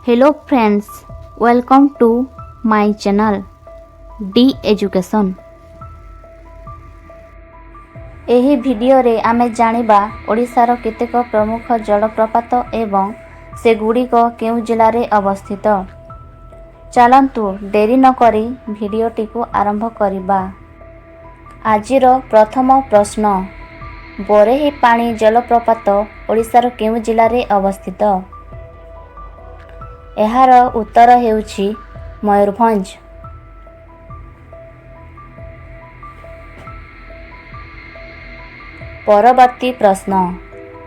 Hello friends, welcome to my channel D Education. ଏହି ଭିଡ଼ିଓରେ ଆମେ ଜାଣିବା ଓଡ଼ିଶାର କେତେକ ପ୍ରମୁଖ ଜଳପ୍ରପାତ ଏବଂ ସେଗୁଡ଼ିକ କେଉଁ ଜିଲ୍ଲାରେ ଅବସ୍ଥିତ। ଚାଲନ୍ତୁ ଡେରି ନକରି ଭିଡ଼ିଓଟିକୁ ଆରମ୍ଭ କରିବା। ଆଜିର ପ୍ରଥମ ପ୍ରଶ୍ନ, ବରେହିପାଣି ଜଳପ୍ରପାତ ଓଡ଼ିଶାର କେଉଁ ଜିଲ୍ଲାରେ ଅବସ୍ଥିତ? ଏହାର ଉତ୍ତର ହେଉଛି ମୟୂରଭଞ୍ଜ। ପରବର୍ତ୍ତୀ ପ୍ରଶ୍ନ,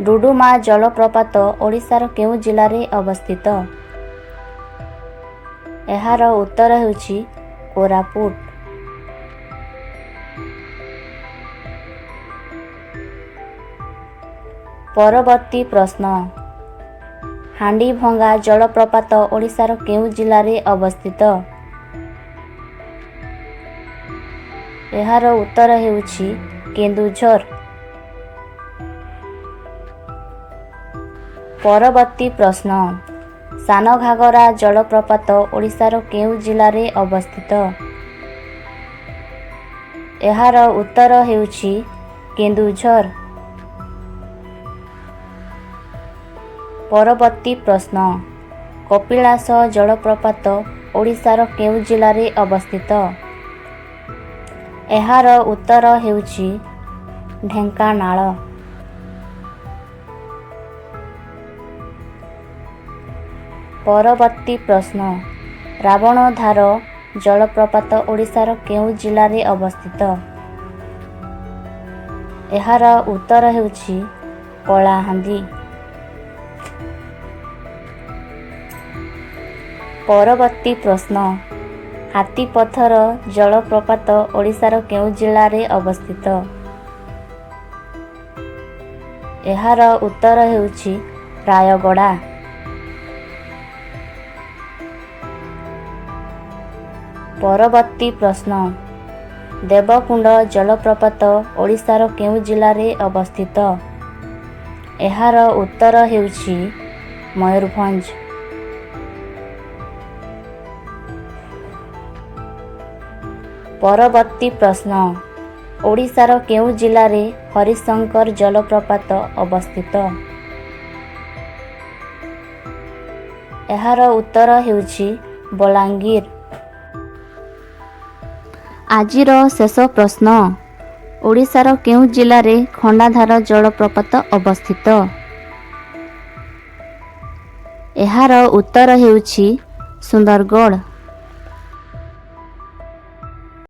ଡୁଡୁମା ଜଳପ୍ରପାତ ଓଡ଼ିଶାର କେଉଁ ଜିଲ୍ଲାରେ ଅବସ୍ଥିତ? ଏହାର ଉତ୍ତର ହେଉଛି କୋରାପୁଟ। ପରବର୍ତ୍ତୀ ପ୍ରଶ୍ନ, ହାଣ୍ଡିଭଙ୍ଗା ଜଳପ୍ରପାତ ଓଡ଼ିଶାର କେଉଁ ଜିଲ୍ଲାରେ ଅବସ୍ଥିତ? ଏହାର ଉତ୍ତର ହେଉଛି କେନ୍ଦୁଝର। ପରବର୍ତ୍ତୀ ପ୍ରଶ୍ନ, ସାନଘାଗରା ଜଳପ୍ରପାତ ଓଡ଼ିଶାର କେଉଁ ଜିଲ୍ଲାରେ ଅବସ୍ଥିତ? ଏହାର ଉତ୍ତର ହେଉଛି କେନ୍ଦୁଝର। ପରବର୍ତ୍ତୀ ପ୍ରଶ୍ନ, କପିଳାସ ଜଳପ୍ରପାତ ଓଡ଼ିଶାର କେଉଁ ଜିଲ୍ଲାରେ ଅବସ୍ଥିତ? ଏହାର ଉତ୍ତର ହେଉଛି ଢେଙ୍କାନାଳ। ପରବର୍ତ୍ତୀ ପ୍ରଶ୍ନ, ରାବଣଧାର ଜଳପ୍ରପାତ ଓଡ଼ିଶାର କେଉଁ ଜିଲ୍ଲାରେ ଅବସ୍ଥିତ? ଏହାର ଉତ୍ତର ହେଉଛି କଳାହାଣ୍ଡି। ପରବର୍ତ୍ତୀ ପ୍ରଶ୍ନ, ହାତୀପଥର ଜଳପ୍ରପାତ ଓଡ଼ିଶାର କେଉଁ ଜିଲ୍ଲାରେ ଅବସ୍ଥିତ? ଏହାର ଉତ୍ତର ହେଉଛି ରାୟଗଡ଼ା। ପରବର୍ତ୍ତୀ ପ୍ରଶ୍ନ, ଦେବକୁଣ୍ଡ ଜଳପ୍ରପାତ ଓଡ଼ିଶାର କେଉଁ ଜିଲ୍ଲାରେ ଅବସ୍ଥିତ? ଏହାର ଉତ୍ତର ହେଉଛି ମୟୂରଭଞ୍ଜ। ପରବର୍ତ୍ତୀ ପ୍ରଶ୍ନ, ଓଡ଼ିଶାର କେଉଁ ଜିଲ୍ଲାରେ ହରିଶଙ୍କର ଜଳପ୍ରପାତ ଅବସ୍ଥିତ? ଏହାର ଉତ୍ତର ହେଉଛି ବଲାଙ୍ଗୀର। ଆଜିର ଶେଷ ପ୍ରଶ୍ନ, ଓଡ଼ିଶାର କେଉଁ ଜିଲ୍ଲାରେ ଖଣ୍ଡାଧାର ଜଳପ୍ରପାତ ଅବସ୍ଥିତ? ଏହାର ଉତ୍ତର ହେଉଛି ସୁନ୍ଦରଗଡ଼।